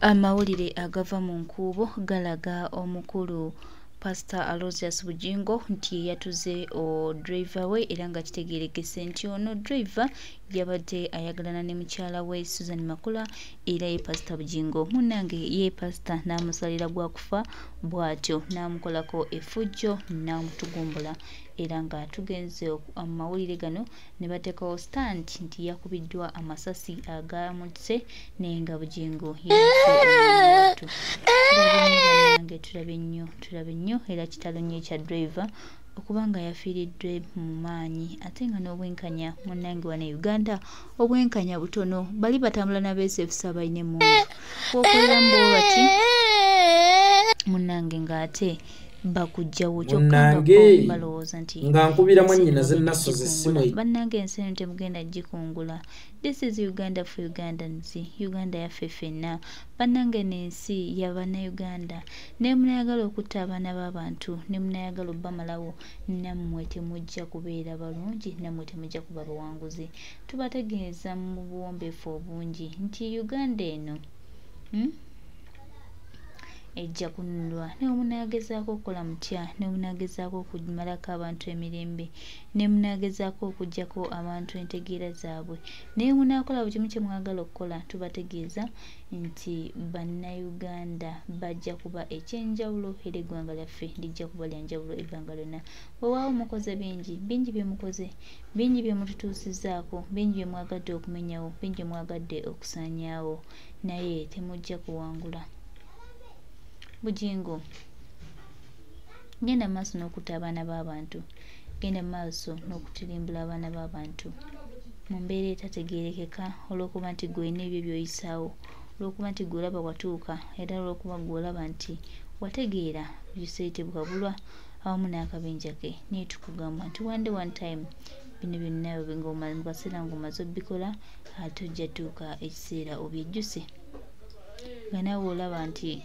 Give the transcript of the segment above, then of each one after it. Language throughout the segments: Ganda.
Amawulire agava mu nkuubo galaga omukulu Pastor Aloysius Bujingo nti yatuze o driver we, era nga kitegeerekese nti ono driver yabadde ayagalana ne mukyala we Susan Makula, era ye Pastor Bujingo munnange ye pastor n'amusalira gwa kufa bw'atyo n'amukolako effujjo n'amutugumbula, era nga tugenze amawulire gano ne bateekawo stand nti yakubiddwa amasasi agamutse, naye nga Bujingo tulabye nnyo, tulabye nnyo, era kitalo nnyo ekya driver okuba nga yafiiriddwe mu maanyi, ate nga n'obwenkanya munnange wano e Uganda obwenkanya butono, bali batambula n'abeesefusa abalina emmundu bw'okoleramu bo bati munnange ng'ate bakujjawo kyokka nga bo balowooza nti nga nkubira mwannyinaze Nassozi essimu. Bannange ensi eno temugenda gikungula. This is Uganda for Ugandans, Uganda yaffe ffenna. Bannange n'ensi ya Bannayuganda, ne munaayagala okutta abaana b'abantu, ne munaayagala obbamalawo, nammwe temujja kubeera balungi, nammwe temujja kuba bawanguzi. Tubategeeza mu buwombeefu obungi nti Uganda eno ejja kununulwa. Ne munaagezaako okukola mutya, ne munaagezaako okumalako abantu emirembe, ne munaagezaako okuggyako abantu entegeera zaabwe, naye munaakola buli kimu kye mwagala okukola, tubategeeza nti Bannayuganda bajja kuba ekyenjawulo, era eggwanga lyaffe lijja kuba lya njawulo ebbanga lyonna. Weewaawo mukoze bingi, bingi bye mukoze, bingi bye mututuusizzaako, bingi bye mwagadde okumenyawo, bingi bye mwagadde okusaanyaawo, naye temujja kuwangula. Bujingo genda maaso n'okutta abaana b'abantu, genda maaso n'okutirimbula abaana b'abantu mu mbeera etategeerekeka, olw'okuba nti ggwe olina ebyo by'oyisaawo, olw'okuba nti ggwe olaba watuuka, era olw'okuba ggwe olaba nti wategeera Yuseiti Bukabulwa awamu n'akabinja ke. Naye tukugamba nti one day one time bino byonna mu kaseera ng'omaze obbikola, ate ojja tuuka ekiseera obyejjuse nga naawe olaba nti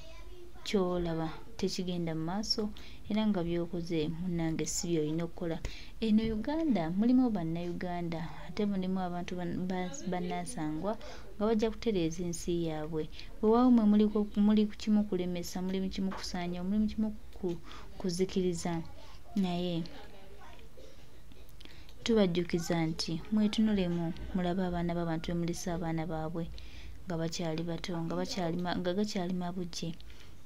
ky'olaba tekigenda mu maaso, era nga by'okoze munnange si by'olina okukola. Eno Uganda mulimu Bannayuganda, ate mulimu abantu bannansangwa nga bajja kutereeza ensi yaabwe. Weewaawo mmwe muli kimu kulemesa, muli kimu kusaanyawo, muli kimu kuzikiriza, naye tubajjukiza nti mwetunulemu mulabe abaana b'abantu be mulese abaana baabwe nga bakyali bato, nga gakyali mabujje,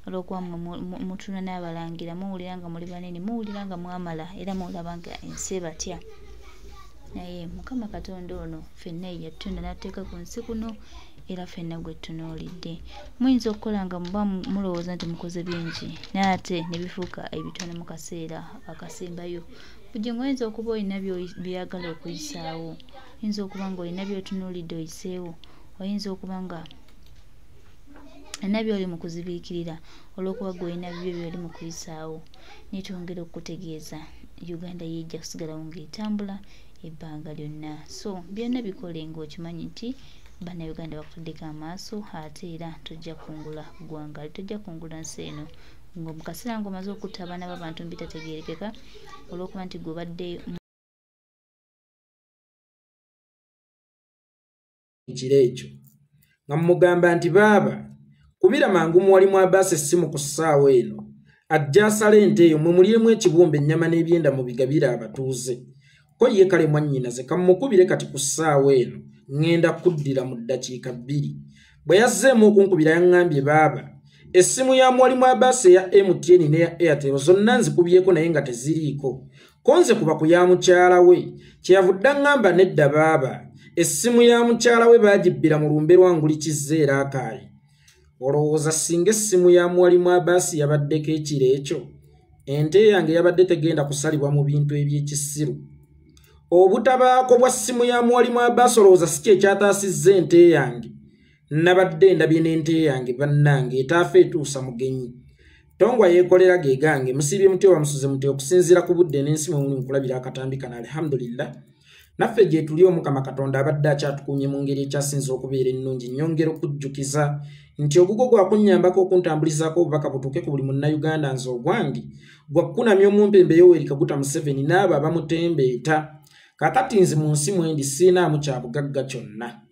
olw'okuba mmwe mutuna n'abalangira, muwulira nga muli banene, muwulira nga mwamala, era mulaba nga ensi ebatya. Naye Mukama Katonda ono ffenna ye yatutunda n'atuteeka ku nsi kuno, era ffenna gwe tutunuulidde. Muyinza okukola nga muba mulowooza nti mukoze bingi, naye ate ne bifuuka ebitono mu kaseera akasembayo. Bujingo oyinza okuba olina by'oyagala okuyisaawo, oyinza okuba ng'olina by'otunuulidde oyiseewo, oyinza okuba nga olina by'oli mu kuzibiikirira olw'okuba ggwe olina bibyo by'oli mu kuyisaawo. Naye twongera okukutegeeza Uganda ye ejja kusigalawo ng'etambula ebbanga lyonna. So byonna bikole ng'okimanyi nti Bannayuganda bakutaddeko amaaso, ate era tojja kungula ggwanga, tojja kungula nsi eno mu kaseera ng'omaze okutta abaana b'abantu mu bitategeerekeka olw'okuba nti ggwe obadde ekiro ekyo nga mmugamba nti baaba kubira mangu muwalimu Abaasi essimu ku ssaawa eno ajja asale ente eyo mwe mulyemu ekibumba ennyama n'ebyenda mubigabire abatuuze. Ko ye kale mwannyinaze kammukubire kati ku ssaawa eno ŋŋenda kuddira mu ddakiika 2. Bwe yazzeemu okunkubira yaŋŋambye baaba essimu ya muwalimu Abaasi eya MTN n'eya Airtel zonna nzikubyeko naye nga teziriiko. Ko nze kuba ku ya mukyala we kyeyavudde aŋŋamba nedda baaba essimu ya mukyala we baagibbira mu lumbe lwa Nguli Kizza era Akaayi. Olowooza singa essimu ya muwalimu Abaasi yabaddeko ekiro ekyo, ente yange yabadde tegenda kusalibwa mu bintu eby'ekisiru. Obutabaako bwa ssimu ya muwalimu Abaasi olowooza si kye kyataasizza ente yange. Nabadde ndabye n'ente yange bannange etaafa etuusa mugenyi. Tongwa yeekolera ge gange musiibye mutyo bamusuze mutyo okusinziira ku budde n'ensi mwe muli mukulabira akatambi kano. Alhamdulillah naffe gye tuli Omukama Katonda abadde akyatukuumye mu ngeri ekyasinze okubeera ennungi. Nnyongera okujjukiza nti ogugo gwa kunnyambako okuntambulizaako obubaka butuuke ku buli Munnayuganda. Nze ogwange gwa kukunamya omumpembe Yoweri Kaguta Museveni n'abo abamutembeeta. Kaakati nze mu nsi mwe ndi siinaamu kya bugagga kyonna.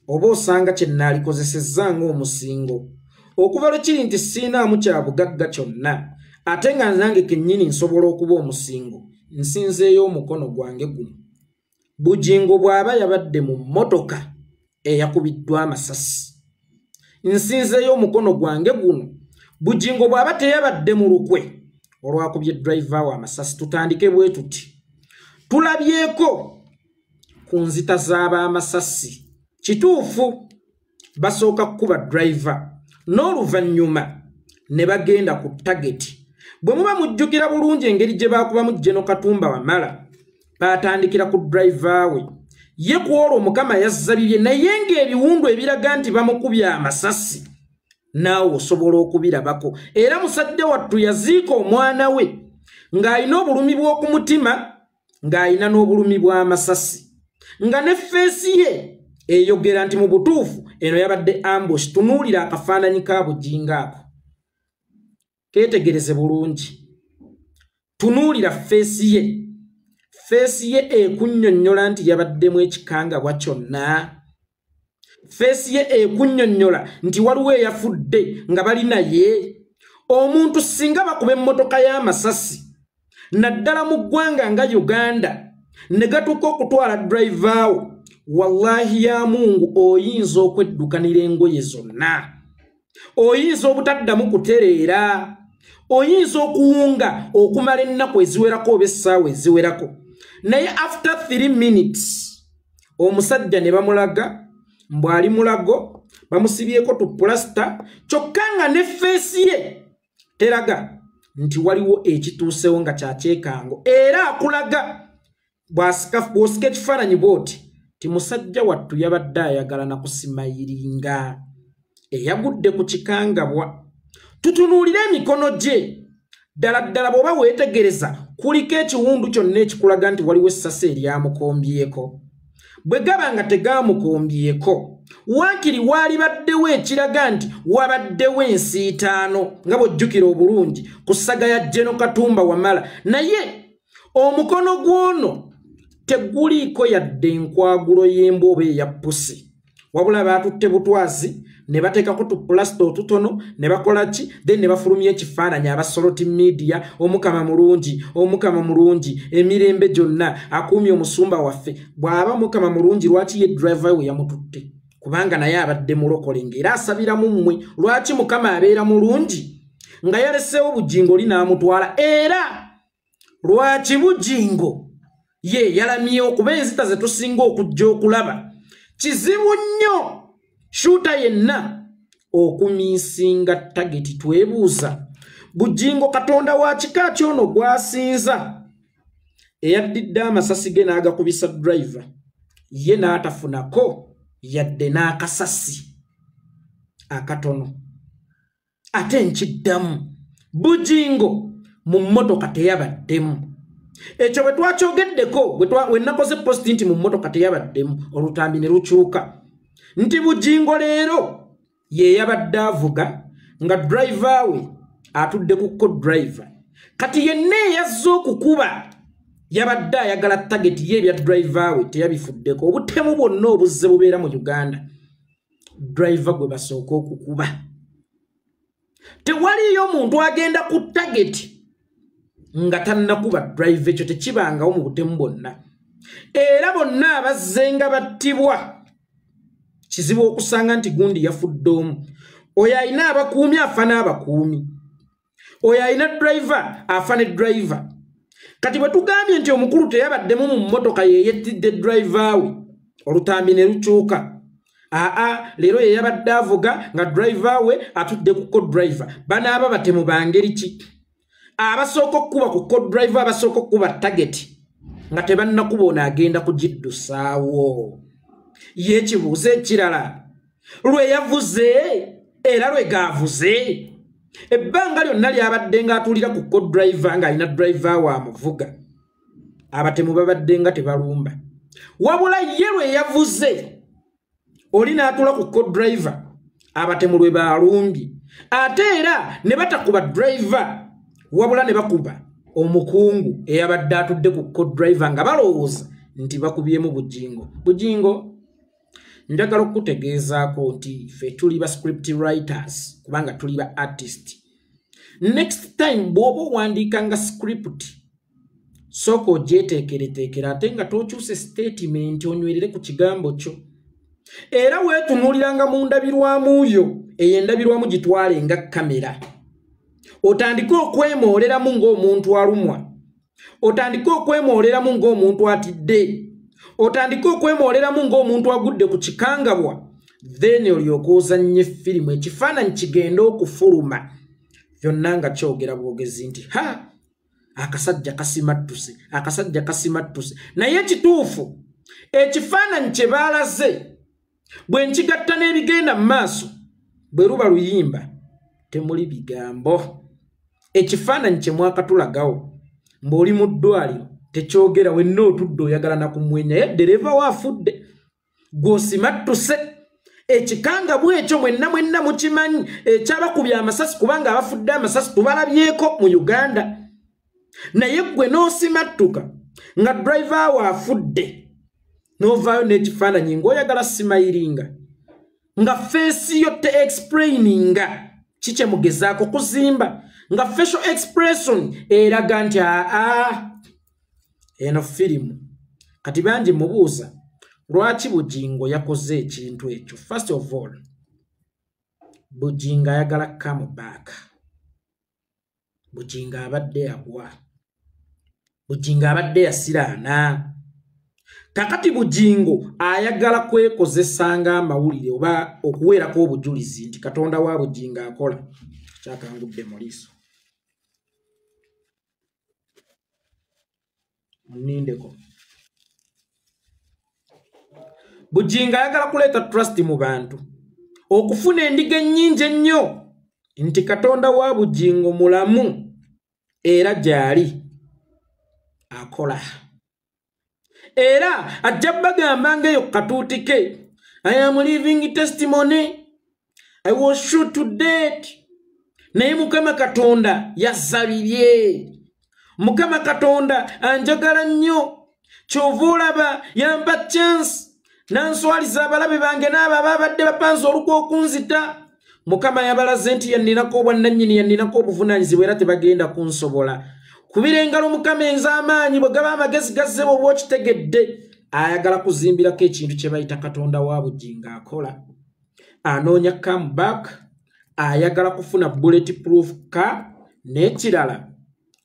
Oba osanga kye naalikozesezza ng'omusingo. Okuva lwe kiri nti siinaamu kya bugagga kyonna, ate nga nange kennyini nsobola okuba omusingo, nsinzeeyo omukono gwange guno. Bugingo bw'aba yabadde mu mmotoka eyakubiddwa amasasi, nsinzeeyo omukono gwange guno. Bugingo bw'aba teyabadde mu lukwe olwakubye driver we amasasi. Tutandike bwe tuti. Tulabyeko ku nzita z'ab'amasasi. Kituufu basooka kukuba driver n'oluvannyuma ne bagenda ku target. Bwe muba mujjukira bulungi engeri gye baakubamu General Katumba Wamala, baatandikira ku driver we. Ye ku olwo Mukama yazza bibye, naye ng'ebiwundu ebiraga nti bamukubye amasasi naawe osobola okubirabako. Era musajja wattu yaziika omwana we ng'alina obulumi bw'oku mutima, ng'alina n'obulumi bw'amasasi, nga ne feesi ye eyogera nti mu butuufu eno yabadde ambush. Tunuulira akafaananyi ka Bugingo ako, keetegereze bulungi. Tunuulira feesi ye. Feesi ye ekunnyonnyola nti yabaddemu ekikangabwa kyonna. Feesi ye ekunnyonnyola nti waliwo eyafudde nga bali naye. Omuntu singa bakuba emmotoka y'amasasi, naddala mu ggwanga nga Uganda, ne gatuuka okutwala driver wo, wallahi ya Mungu oyinza okweddukanira engoye zonna. Oyinza obutaddamu kutereera. Oyinza okuwunga okumala ennaku eziwerako oba essaawa eziwerako. Naye after 3 minutes omusajja ne bamulaga mbu ali mulago, bamusibyeko tu pulasita, kyokka nga ne feesi ye teraga nti waliwo ekituusewo nga kyakyekango. Era akulaga bw'osika ekifaananyi bw'oti ti musajja wattu yabadde ayagala na kusimayiringa, eyagudde ku kikangabwa. Tutunuulire emikono gye. Ddala ddala bw'oba weetegereza kuliko ekiwundu kyonna ekikulaga nti waliwo essasi eryamukombyeko. Bwe gaba nga tegaamukombyeko, waakiri waalibaddewo ekiraga nti wabaddewo ensiitaano, nga bw'ojjukira obulungi ku ssaga ya General Katumba Wamala. Naye omukono gw'ono teguliiko yadde enkwagulo y'embwa oba eya pusi, wabula baatutte butwazi ne bateekako tupulasita otutono ne bakola ki, then ne bafulumya ekifaananyi aba Soloti Media. Omukama mulungi, Omukama mulungi emirembe gyonna, akuumye omusumba waffe. Bw'aba Mukama mulungi, lwaki ye driver we yamututte? Kubanga naye abadde mulokole ng'era asabiramu mmwe. Lwaki Mukama abeera mulungi nga yaleseewo Bugingo oli n'amutwala? Era lwaki Bugingo ye yalamye okuba enzita ze tusinga okujja okulaba? Kizibu nnyo shuta yenna okumisinga tageti. Twebuuza Bugingo Katonda wa kika ki ono gw'asinza eyaddidde amasasi ge n'agakubisa driver, ye n'atafunako yadde n'akasasi akatono? Ate nkiddamu, Bugingo mu mmotoka teyabaddemu. Ekyo bwe twakyogeddeko, we nakoze post nti mu mmotoka teyabaddemu, olutambi ne lukyuka nti Bugingo leero ye yabadde avuga nga driver we atudde ku co-driver. Kati yenna eyazze okukuba yabadde ayagala target ye, ebya driver we teyabifuddeko. Obutemu bwonna obuzze bubeera mu Uganda, driver gwe basooka okukuba. Tewaliyo muntu agenda ku target nga tannakuba driver, ekyo tekibangawo mu butemu bwonna. Era bonna abazze nga battibwa, kizibu okusanga nti gundi yafudde omu. Oyo alina abakuumi afa n'abakuumi, oyo alina driver afa ne driver. Kati bwe tugambye nti omukulu teyabaddemu mu mmotoka, ye yettidde driver we, olutambi ne lukyuka. Aa, leero ye yabadde avuga nga driver we atudde ku co-driver. Banaaba batemu ba ngeri ki abasooka okukuba ku co-driver, abasooka okukuba target nga tebannakuba ono agenda kugiddusaawo? Ye ekibuuzo ekirala, lwe yavuze era lwe gaavuze, ebbanga lyonna lyabadde ng'atuulira ku co-driver ng'alina driver we amuvuga, abatemu babadde nga tebalumba. Wabula ye lwe yavuze oli n'atuula ku co-driver, abatemu lwe baalumbye. Ate era ne batakuba driver, wabula ne bakuba omukungu eyabadde atudde ku co-driver nga balowooza nti bakubyemu Bugingo. Bugingo Njagala okutegeezaako nti ffe tuli ba script writers kubanga tuli ba artist. Next time bw'oba owandiikanga script, sooka ogyeteekereteekera ate nga tokyuse statement, onywerere ku kigambo kyo. Era weetunuuliranga mu ndabirwamu yo, eyo endabirwamu gitwale nga kamera. Otandike okwemooleramu ng'omuntu alumwa. Otandike okwemooleramu ng'omuntu atidde. Otandike okwemooleramu ng'omuntu agudde ku kikangabwa. Then olyoke ozannye firimu, ekifaananyi kigende okufuluma. Byonna nga kyogera bwogezi nti ha, akasajja kasimattuse, akasajja kasimattuse. Naye ekituufu, ekifaananyi kye baalaze bwe nkigatta n'ebigenda mu maaso, bwe luba luyimba temuli bigambo. Ekifaananyi kye mwakatulagawo ng'oli mu ddwaliro tekyogera, wenna otudde oyagala na kumwenya, ye ddereeva we afudde, gw'osimattuse. Ekikangabwa ekyo mwenna mwenna mukimanyi, ekyabakubye amasasi, kubanga abafudde amasasi tubalabyeko mu Uganda. Naye ggwe n'osimattuka nga driver we afudde, n'ovaayo n'ekifaananyi ng'oyagala simayiringa, nga face yo te explaininga kiki mugezaako kuzimba, nga facial expression eraga nti aa, eno firimu. Kati bangi mubuuza lwaki Bugingo yakoze ekintu ekyo. First of all, Bugingo ayagala come back. Bugingo abadde yagwa, Bugingo abadde yasiraana. Kakati Bugingo ayagala kwekozesanga amawulire oba okuweerako obujulizi nti Katonda wa Bugingo akola. Kyakangudde mu liiso, munnindeko. Bugingo ayagala kuleeta trust mu bantu, okufuna endiga ennyingi ennyo nti Katonda wa Bugingo mulamu era gy'ali akola. Era ajja bagamba ng'eyo katuuti ke, I am living testimony, I was shot to death. Naye Mukama Katonda yazabirye. Mukama Katonda anjagala nnyo, kyova olaba yampa chance nanswaliza abalabe bange n'abo ababadde bapanze olukwe okunzita. Mukama yabalaze nti yanninako obwannannyini, yanninako obuvunaanyizibwa era tebagenda kunsobola. Kubira engalo Mukama ez'amaanyi, bwe gaba amagezi gazze bw'oba okitegedde. Ayagala kuzimbirako ekintu kye bayita Katonda wa Bugingo akola. Anoonya come back, ayagala kufuna bullet proof car. N'ekirala,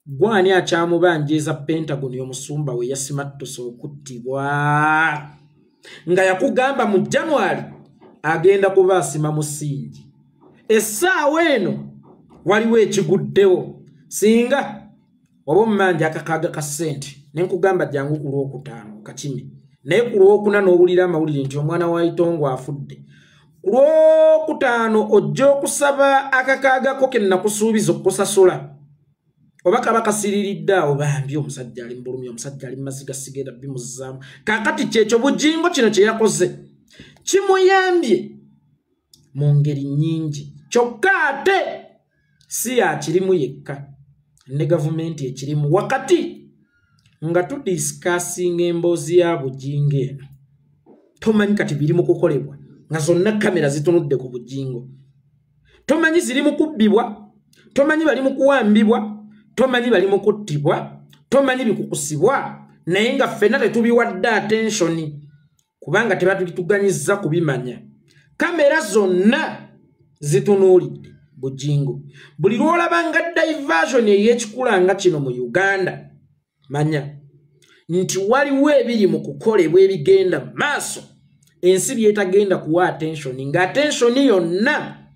gwani akyamubanjeeza Pentagon omusumba we yasimattuse okuttibwa, nga yakugamba mu January agenda kuba asima musingi. Essaawa eno waliwo ekiguddewo. Singa oba omumanja akakaaga ka ssente ne nkugamba jangu ku Lwokutaano kakime, naye ku Lwokuna n'owulira amawulire nti omwana wa Itongo afudde, ku Lwokutaano ojja okusaba akakaagako ke nnakusuubiza okukusasula, oba kaba kasiriridde awo, bambi omusajja ali mu bulumi, omusajja ali mu maziga, sigenda bimuzzaamu. Kaakati kyekyo Bugingo kino kye yakoze kimuyambye mu ngeri nnyingi, kyokka ate si yakirimu yekka, ne gavumenti ekirimu. Wakati nga tudisikasinga emboozi ya Bugingo eno, tomanyi kati biri mu kukolebwa nga zonna kamera zitunudde ku Bugingo, tomanyi ziri mu kubbibwa, tomanyi bali mu kuwambibwa, tomanyi bali mu kuttibwa, tomanyi bikukusibwa, naye nga ffenna tetubiwadde attention kubanga tebatutuganyizza kubimanya. Kamera zonna zitunuulidde Bugingo. Buli lw'olaba nga diversion ey'ekikula nga kino mu Uganda, manya nti waliwo ebiri mu kukolebwa ebigenda maaso, ensi byetagenda kuwa attention, nga attention yonna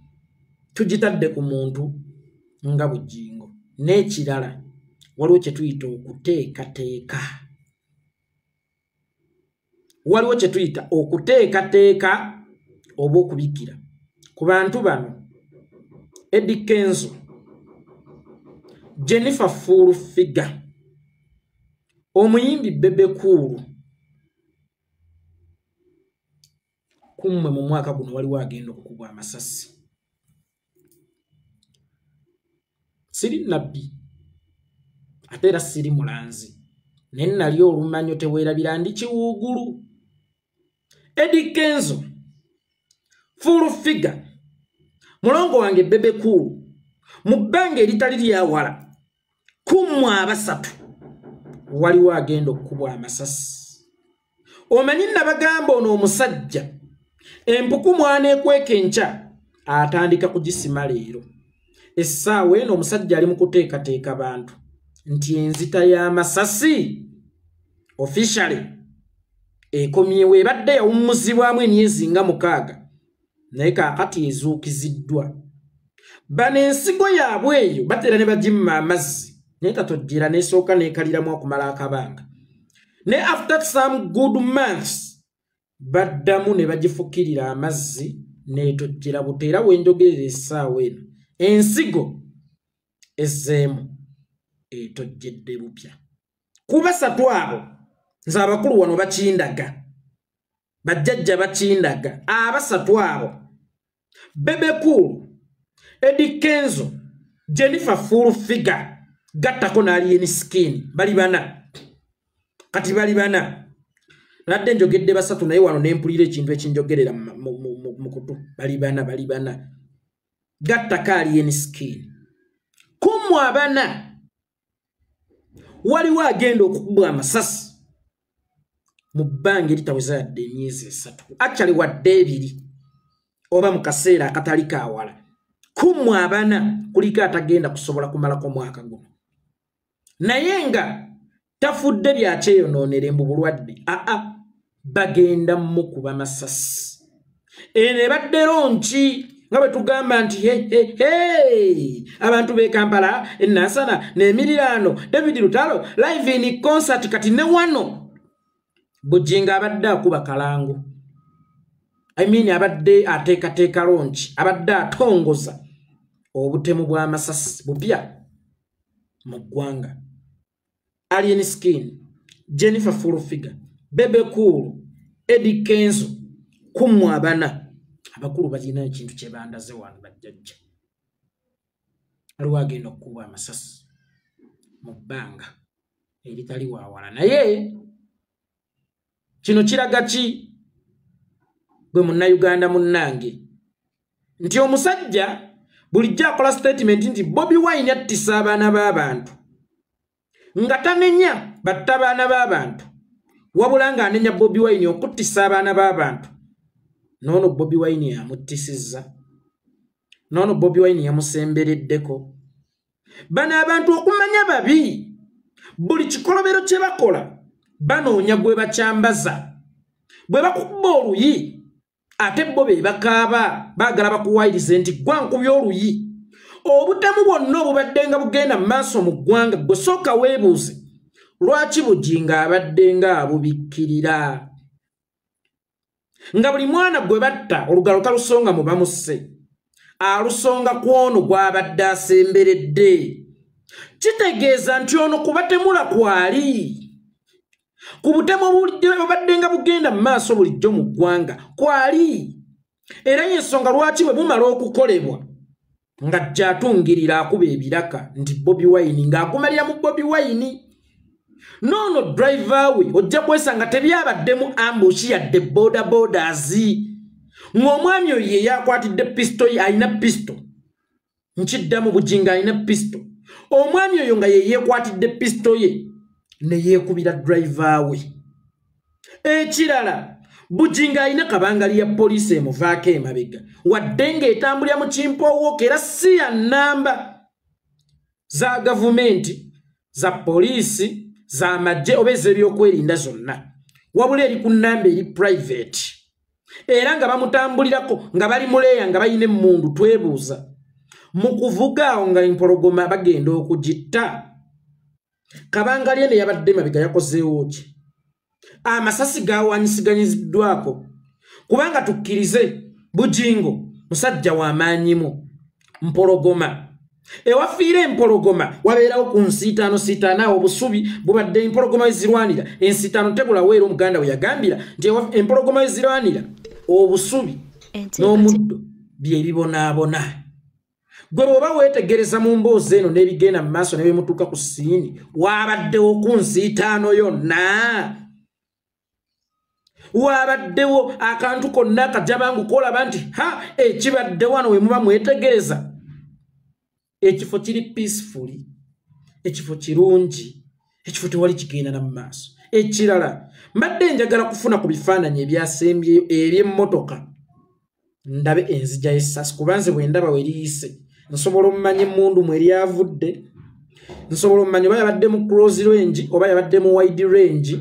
tugitadde ku muntu nga Bugingo. N'ekirala, waliwo kye tuyita okuteekateeka. Waliwo kye tuyita okuteekateeka oba okubikira ku bantu bano: Eddy Kenzo, Jennifer Full Figure, omuyimbi Bebe Cool. Kummwe mu mwaka guno waliwo agenda okukubwa amasasi. Siri nabbi ate era siri mulanzi, naye nali olumanyo teweerabira ndi kiwuugulu. Eddy Kenzo Full Figure, mulongo wange Bebe Cool, mu bbanga eritali lyawala kummwe abasatu waliwo agenda okukubwa amasasi. Omanyi nabagamba ono omusajja empuku mwana ekweka enkya atandika kugisima leero. Essaawa eno omusajja ali mu kuteekateeka bantu nti enzita y'amasasi officially ekomyewo, ebadde yawummuzibwamu emyezi nga 6 naye kaakati ezuukiziddwa. Bano ensigo yaabwe eyo batera ne bagimma amazzi naye tatojjera n'esooka n'ekaliramu okumala akabanga, ne after some good months baddamu ne bagifukirira amazzi n'etojjera buteera. Wenjogerera essaawa eno ensigo ezzeemu etojjedde bupya. Ku basatu abo nze abakulu wano bakindaga, bajjajja bakindaga, abasatu abo Bebe Cool, Eddy Kenzo, Jennifer Full Figure, gattako n'Alien Skin, bali bana. Kati bali bana. Nadde njogedde basatu naye wano ne mpulira ekintu ekinjogerera mu kutu. Bali bana, bali bana. Gattako Alien Skin. Kummwe abana waliwo agenda okukubwa amasasi mu bbanga eritaweza yadde emyezi 3, actually wadde 2 oba mu kaseera akatali kaawala. Kummwe abana kuliko atagenda kusobola kumalako mwaka guno, naye nga tafudde byakyeyonoonera mbu bulwadde, aa bagenda mukuba masasi. Eno ebadde ronki nga bwe tugamba nti he abantu b'e Kampala, eNansana n'emiriraano, David Lutalo live in concert. Kati ne wano Bujingo abadde akuba kalango, I mean abadde ateekateeka lonki, abadde atongoza obutemu bw'amasasi bupya mu ggwanga. Alien Skin, Jennifer Full Figure, Bebe Cool, Eddy Kenzo, kummwe abana abakulu balina ekintu kye bandaze wano bajjajja. Waliwo agenda okukuba amasasi mu bbanga eritali waawala. Naye kino kiraga ki gwe munnayuganda munnange nti omusajja bulijjo akola statement nti Bobi Wine attisa abaana b'abantu, nga tanenya batta abaana b'abantu, wabula ng'anenya Bobi Wine okuttisa abaana b'abantu. Noono Bobi Wine yamuttisizza, noono Bobi Wine yamusembereddeko. Bano abantu okumanya babi, buli kikolobero kye bakola banoonya gwe bakyambaza. Bwe bakukuba oluyi ate bo be bakaaba, baagala bakuwayirize nti gwa nkubye oluyi. Obutemu bwonna obubadde nga bugenda mu maaso mu ggwanga, gwe sooka weebuuze lwaki Bujingo abadde nga abubikkirira, nga buli mwana gwe batta olugalo talusonga mu bamusse, alusonga ku ono gw'abadde asemberedde. Kitegeeza nti ono kubatemula kwali ku butemu obubadde nga bugenda mu maaso bulijjo mu ggwanga kwali. Era y'ensonga lwaki bwe bumala okukolebwa nga gy'atungirira akuba ebiraka nti Bobi Wine, ng'akumalira mu Bobi Wine. Noono driver we ojja kwesanga tebyabaddemu ambush yadde boda bodas, ng'omwami oyo ye yakwatidde pisto ye, alina pisto. Nkiddamu, Bujingo alina pisto. Omwami oyo nga ye yeekwatidde pisto ye ne yeekubira driver we. Ekirala, Bujingo alina kabangali ya poliisi emuvaako emabega, wadde ng'etambulira mu kimpowooka era si ya nnamba za gavumenti, za poliisi, z'amagye oba ez'ebyokwerinda zonna, wabula eri ku nnamba eri private, era nga bamutambulirako nga bali muleeya nga balina emmundu. Twebuuza mu kuvuga awo nga empologoma bagenda okugitta, kabangali eno yabadde mabega yakozeewo ki? Amasasi gawanisiganyiziddwako, kubanga tukkirize Bujingo musajja w'amaanyimu mpologoma. Ewafiira empologoma wabeerawo ku nsiitaano siitaano awo obusubi bubadde empologoma ezirwanira ensiitaano tebulawo. Era omuganda we yagambira nti empologoma ezirwanira obusubi n'omuddo bye bibonaabona. Gwe bw'oba weetegereza mu mboozi eno n'ebigenda mu maaso ne bimutuuka ku siini, waabaddewo ku nsiitaano yonna. Wabaddewo akantu konna akajabangu kolaba nti ha ekibadde wano we muba mwetegereza. Ekifo kiri peacefully, ekifo kirungi, ekifo tewali kigenda na maaso. Ekirala mbadde njagala kufuna ku bifaananyi ebyasembyeyo eby'emmotoka ndabe enzija y'essasi, kuba nze bwe ndaba we liyise nsobola ommanya emmundu mwe lyavudde, nsobola ommanya oba yabadde mu close range oba yabadde mu wide range,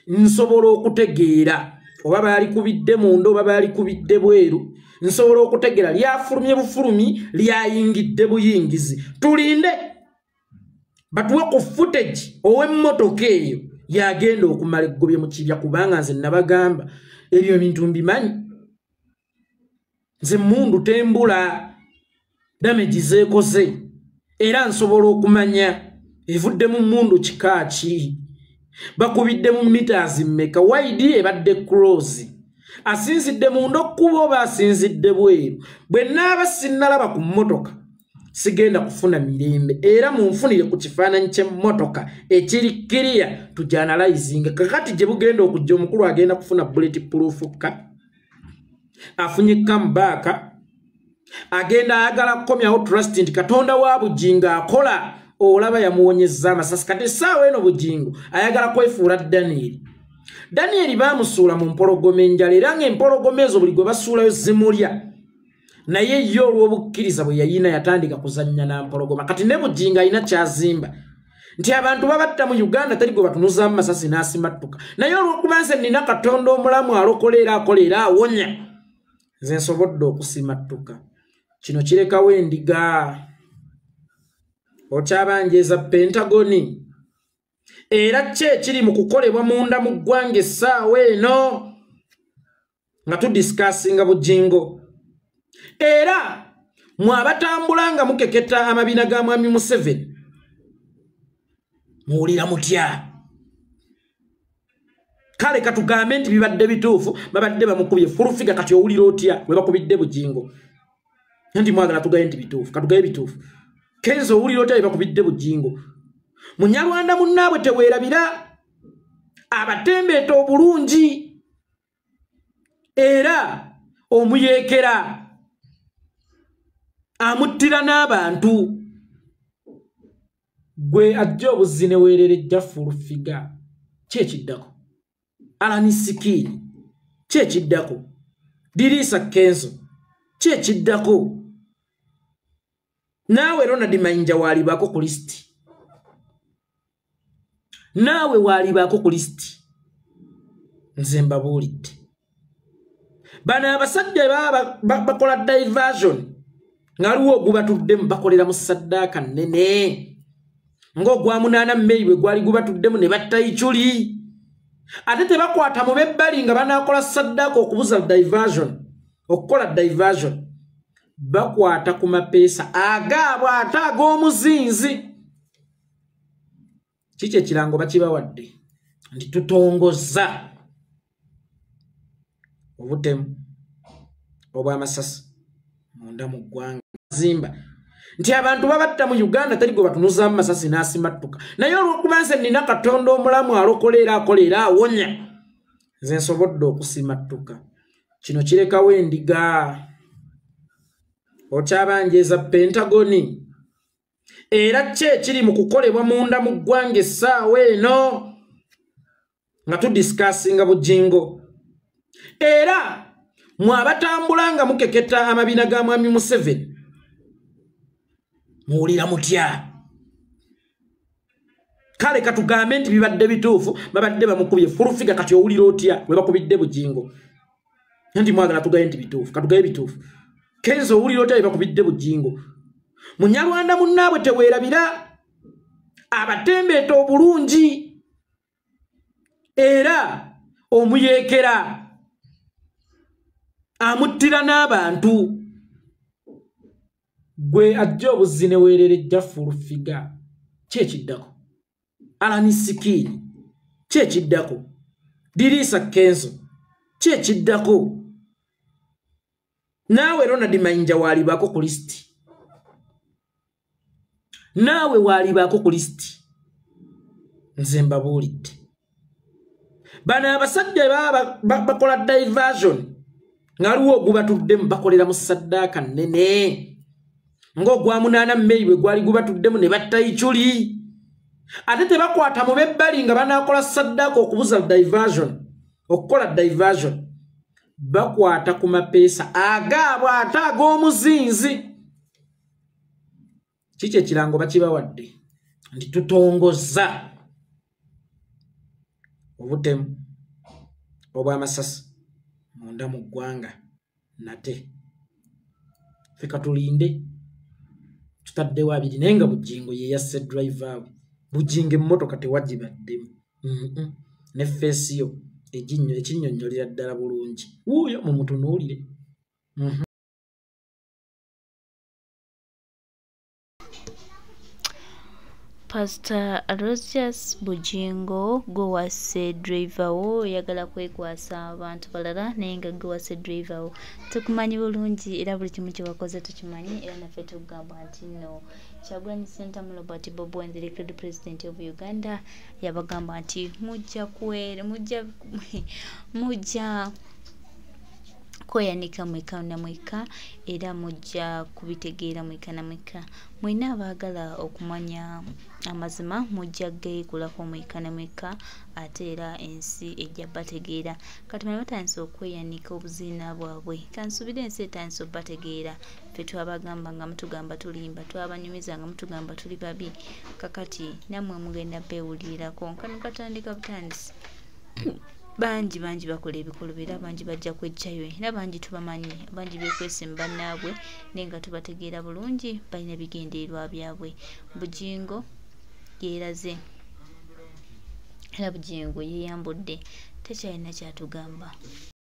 nsobola okutegeera oba baalikubidde munda oba baalikubidde bweru, nsobola okutegeera lyafulumye bufulumi lyayingidde buyingizi. Tulinde batuwe ku footage ow'emmotoka eyo yagenda okumala eggobye mu kibya, kubanga nze nabagamba ebyo ebintu mbimanyi. Nze emmundu tembula damage zeekoze, era nsobola okumanya evudde mu mmundu kika ki, bakubidde mu meters mmeka, wide ebadde close, asinzidde munda okkuba oba asinzidde bweru. Bwe naaba sinnalaba ku mmotoka sigenda kufuna mirembe, era munfunire ku kifaananyi ky'emmotoka ekiri kiriya tujanalizinga. Kakati gye bugenda okujja omukulu agenda kufuna bullet proof ka afunye comeback, agenda ayagala kukomyawo trust nti Katonda wa Bujingo akola, olaba yamuwonyezza amasasi. Kati essaawa eno Bujingo ayagala kwefuula Danieri. Danieri baamusuula mu mpologoma enjala, era ng'empologoma ezo buli gwe basuulayo zimulya, naye ye olw'obukkiriza bwe yayina yatandika kuzannya na mpologoma. Kati ne Bujingo alina ky'azimba nti abantu babatta mu Uganda teri gwe batunuzaamu masasi n'asimattuka, naye olw'okuba nze nnina Katonda omulamu alokola era akola era awonya, nze nsobodde okusimattuka. Kino kirekawo endiga. Okyabanjeeza Pentagoni, era ki ekiri mu kukolebwa munda mu ggwanga essaawa eno nga tudisikasinga Bujingo? Era mwe abatambula nga mukeketa amabina ga Mwami Museveni muwulira mutya? Kale katugambe nti bibadde bituufu, babadde bamukubye fulufiga, kati owulira otya bwe bakubidde Bujingo? Nti mwagala tugaye nti bituufu, katugaye bituufu. Kenzo owulira otya bwe bakubidde Bujingo? Munyarwanda munnaabwe teweerabira abatembeeta obulungi, era omuyeekera amuttira n'abantu. Gwe ajja obuzzi ne weererejja fulufiga, ki ekiddako? Alani Sikiini, ki ekiddako? Diriisa Kenzo, ki ekiddako? Naawe Ronald Mayinja waalibaako ku lisiti, naawe waalibaako ku lisiti. Nze mbabuulidde, bano abasajja baba bakola diversion nga waliwo ogubatuddemu, bakolera mu ssaddaaka nnene ng'ogwa 8 May bwe gwali gubatuddemu ne batta Ichuli. Ate tebakwata mu b'ebbali nga banaakola ssaddaaka okubuza diversion, okukola diversion, bakwata ku mapeesa agaabwe ate ag'omuzinzi. Kiki ekirango bakibawadde nti tutongoza obutemu obw'amasasi munda mu ggwanga. Zimba nti abantu babatta mu Uganda teri gwe batunuzaamu masasi n'asimattuka, naye olw'okuba nze nnina Katonda omulamu alokola era akola era awonya, nze nsobodde okusimattuka. Kino kirekawo endiga. Okyabanjeeza Pentagoni, era ki ekiri mu kukolebwa munda mu ggwanga essaawa eno nga tudisikasinga Bujingo? Era mwe abatambula nga mukeketa amabina ga Mwami Museveni muwulira mutya? Kale katugambe nti bibadde bituufu, babadde bamukubye fulufiga, kati owulira otya bwe bakubidde Bujingo? Nti mwagala tugaye nti bituufu, katugaye bituufu. Kenzo owulira otya bwe bakubidde Bujingo? Munyarwanda munnaabwe teweerabira abatembeeta obulungi, era omuyeekera amuttira n'abantu. Gwe ajja obuzzi ne weererejja fulufiga, ki ekiddako? Alani Sikiini, ki ekiddako? Diriisa Kenzo, ki ekiddako? Naawe Ronald Mayinja waalibaako ku lisiti, naawe waalibaako ku lisiti. Nze mbabuulidde, Bano abasajja baba bakola diversion ngaliwo ogubatuddemu bakolera mu saddaaka nnene ng'ogwa 8 May bwe gwali gubatuddemu ne batta Ichuli. Ate tebakwata mu bebbali nga banaakola saddaaka okubuza diversion, okukola diversion. Bakwata ku mapeesa agaabwe ate ag'omuzinzi. Kiki ekirango bakibawadde nti tutongoza obutemu obw'amasasi munda mu ggwanga nate. Ffe katulinde tutaddewo 2 naye nga Bujingo ye yasse driver we. Bujingo emmotoka tewagibaddemu. Ne feesi yo ekinnyonnyolera ddala bulungi. Wuuyo mumutunuulire. Pastor Aloysius Bujingo gwe wasse driver wo, oyagala kwekwasa abantu balala naye nga gwe wasse driver wo. Tukumanyi bulungi era buli kimu kye wakoze tukimanyi, era naffe tugamba nti nno Kyagulanyi Ssentamu Robert Bobi Wine, the elected president of Uganda, yabagamba nti mujja kweyanika mwekka na mwekka era mujja kubitegeera mwekka na mwekka. Mwenna abaagala okumanya amazima mujja geekulako mwekka na mwekka ate era ensi ejja bategeera. Kati bano batandise okweyanika obuziina bwabwe. Kansuubire ensi etandise obbategeera. Ffe twabagamba nga mutugamba tulimba, twabanyumiza nga mutugamba tuli babi. Kakati nammwe mugenda beewulirirako. Kano katandika butandisi. Bangi bangi bakola ebikolobero, bangi bajja kwejjayo era bangi tubamanyi, bangi beekwese mu bannaabwe naye nga tubategeera bulungi, balina ebigendererwa byabwe. Bujingo yeeraze era Bujingo yeeyambudde, tekyalina kyatugamba.